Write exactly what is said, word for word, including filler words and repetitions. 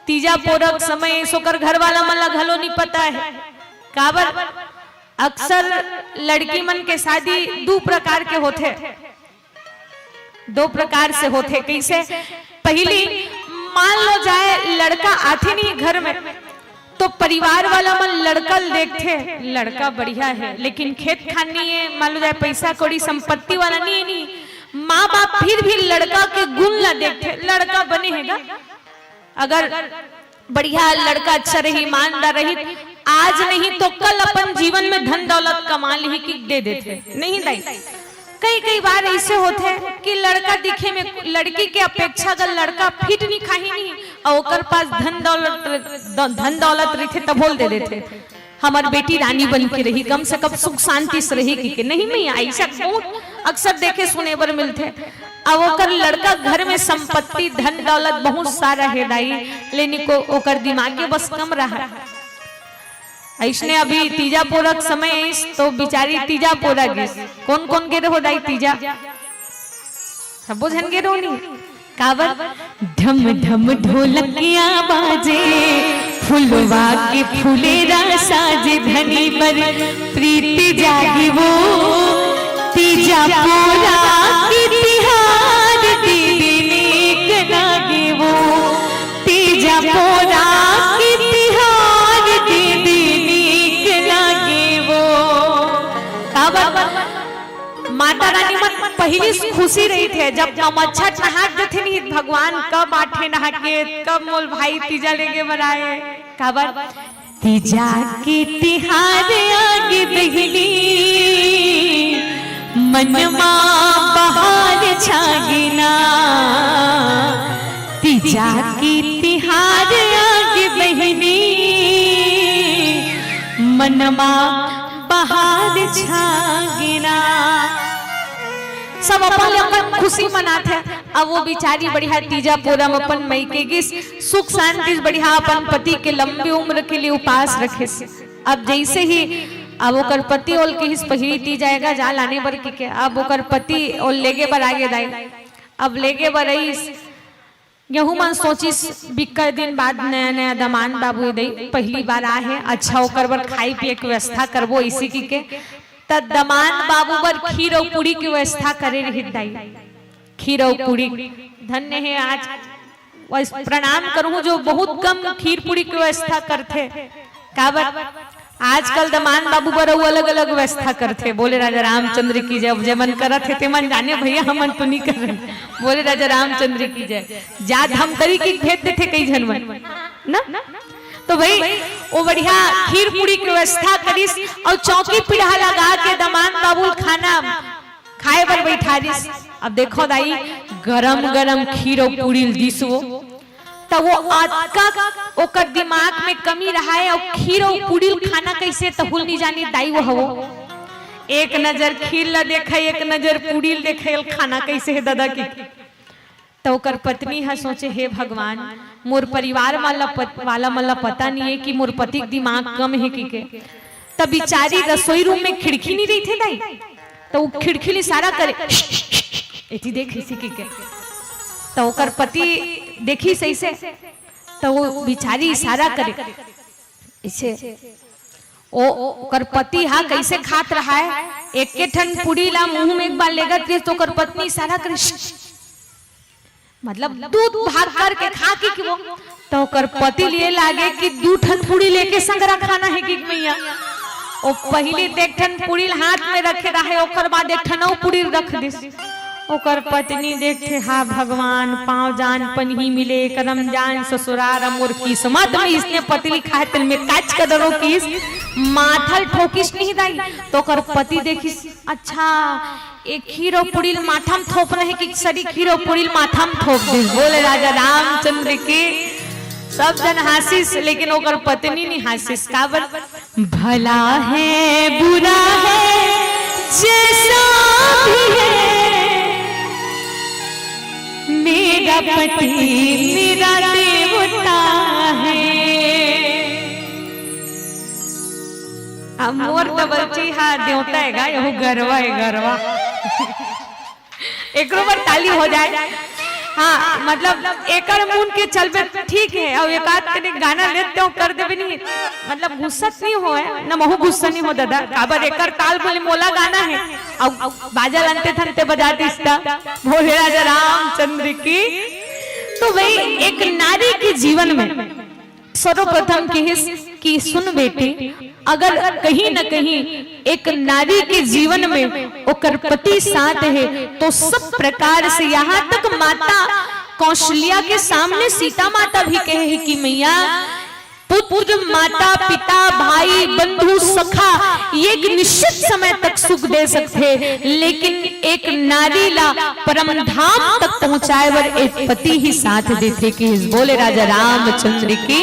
तीजा पोरा के समय ओकर घर वाला मन ला घलो नहीं पता है। काबर? अक्सर लड़की मन के शादी दू प्रकार के होथे, दो प्रकार से होथे। कैसे? पहली, मान लो जाए लड़का आथे नहीं घर में, तो परिवार वाला मन लड़का ल देखथे, लड़का बढ़िया है, लेकिन खेत खार नहीं है, मान लो जाए पैसा कौड़ी संपत्ति वाला नहीं है, नहीं, माँ बाप फिर भी लड़का के गुण ला देखथे, लड़का बने है ना, अगर बढ़िया लड़का अच्छा रही, ईमानदार रही, आज नहीं तो कल अपन जीवन में धन दौलत कमा ली कि दे देथे, नहीं दाई? कई कई बार ऐसे होथे कि लड़का दिखे में लड़की के अपेक्षा अगर लड़का फिट नहीं खाही नहीं और ओकर पास धन दौलत, धन दौलत रहिथे तभो ल दे देथे। हमर बेटी रानी बन के रही, कम से कम सुख शांति से रही कि के। नहीं मैया, ऐसा बहुत अक्सर देखे सुने बर मिलथे। अब ओकर लड़का घर में संपत्ति, धन दौलत बहुत सारा है दाई, लेकिन को ओकर दिमाग के बस कम रहा। ऐसने अभी तीजा पोरा के समय आइस तो बिचारी तीजा पोरा गिस। कौन कौन गे रहो दाई तीजा? सबो झन गे रहो नी? काबर? ढम ढम ढोलकिया बाजे, फुलवा के फुलेरा साजे, धनी बर प्रीति जागे वो। तीजा पोरा के तिहार दीदी नीक लागे वो। तीजा पोरा के तिहार दीदी नीक लागे वो। काबर? माता रानी मन पहिली से खुशी रहिथे, जब कमच्छा नहात जथे नहीं, भगवान कब आथे नहा के, कब मोल भाई तीजा लेगे बर आए। काबर? तीजा के तिहार आगे बहिनी, मनमा बहार छागिना। तीजा के तिहार आगे बहिनी, मनमा बहार छागिना। सब अपन ले अपन खुशी मनाथे। अब वो बिचारी बढ़िया तीजा पोरा म अपन मइके गिस, सुख शांति से बढ़िया अपन पति के लंबी उम्र के लिए उपास रखिस। अब जैसे ही अब ओकर पति ओल किहिस पहिली तीजा आएगा, जा लाने बर कि के। अब ओकर पति ओल लेगे बर आगे दाई, अब लेगे बर आइस। गेहूं मन सोचिस, बिक्कट दिन बाद नया नया दमांद बाबू ए दई, पहिली बार आए हे, अच्छा ओकर बर खाई पिए के व्यवस्था करबो इसी कि के। त दमांद बाबू बर खीर अउ पूड़ी के व्यवस्था करे रहिस दाई। खीर अउ पूड़ी। धन्य हे आज, वैस-, प्रणाम करूं जो बहुत कम खीर पूड़ी के व्यवस्था करथे। काबर? आजकल दमांद बाबू बर अउ अलग-अलग व्यवस्था करथे। बोले राजा रामचंद्र की जय। अब जे मन करत हे ते मन जाने भैया, हमन तो नहीं कर रहे। बोले राजा रामचंद्र की जय। जा धमतरी की भेज देथे कई झन मन, ना? तो भाई, वो बढ़िया खीर पूड़ी के व्यवस्था करिस अउ चौकी पीढ़ा लगा के दमांद बाबू ल खाना खाए बर बैठारिस। अब देखो दाई, गरम गरम खीर अउ पूड़ी ल दिस वो, त वो अतका ओकर दिमाग में कमी रहा है, अउ खीर अउ पूड़ी ल खाना कैसे तहू ल नहीं जानी दाई वो हवो। एक नजर खीर ल देखे, एक नजर पूड़ी ल देखे, ल खाना कैसे है दादा की। त ओकर पत्नी ह सोचे, हे भगवान, मोर परिवार वाला पत-, वाला मन ला पता नहीं है कि मोर पति के दिमाग कम है कि के। त बिचारी रसोई रूम में खिड़की नहीं रहिथे दाई, त वो खिड़की ले इशारा करे, एती देख इसी कि के। त ओकर पति देखिस ऐसे, त वो बिचारी इशारा करे इसे। ओ, ओकर पति हा कैसे खात रहा है, एक के ठन पूड़ी ला मुंह में एक बार लेगत रहिस, त ओकर पत्नी इशारा करे, "श्श।" मतलब दूध भाग करके खा के कि वो, त ओकर पति ल ये लागे कि दू ठन पूड़ी लेके संगरा खाना है कि मैया। ओ पहिली त एक ठन पूड़ी ल हाथ में रखे रहे, ओकर बाद एक ठन अउ पूड़ी रख दिस। ओकर पत्नी देखथे, हा भगवान, पाँव जान पनही मिले, करम जान ससुरार, मोर किस्मत में इसने पतली खाए तेल में काच कदरो किस, माथा ल ठोकिस नहीं दाई, त ओकर पति देखिस, अच्छा, एक खीर अउ पूड़ी ल माथा में थोपना है कि सरी खीर अउ पूड़ी ल माथा में थोप दिस। बोले राजा रामचंद्र की, सब जन हासिस, लेकिन ओकर पत्नी नहीं हासिस। काबर? भला है, बुरा है, जैसा भी है, मेरा पति मेरा देवता है। अब मोर त बच्ची हा देवता है गा, यहू गरवा है, गरवा। एकरो बर ताली हो जाए। हाँ, मतलब एकर मुन के चलबे ठीक है, अउ एकाध कने गाना लेते हो कर देबे नहीं, मतलब गुस्सा नहीं हो है ना, महू गुस्सा नहीं हो दादा, काबर एकर ताल बोले मोला गाना है, अउ बाजा लनते थनते बजा दिसता। बोले राजा रामचंद्र की। तो भाई, एक नारी के जीवन में सर्वप्रथम किहिस कि सुन बेटी, अगर कहीं न कहीं एक नारी के जीवन में ओकर पति साथ है, तो सब प्रकार से, यहाँ तक माता कौशल्या के सामने सीता माता भी कहे है कि मैया, पुत्र, माता, पिता, भाई, बंधु, सखा, ये एक निश्चित समय तक सुख दे सकते, लेकिन एक नारी ला परम धाम तक पहुंचाए बर एक पति ही साथ देथे। कि बोले राजा रामचंद्र की।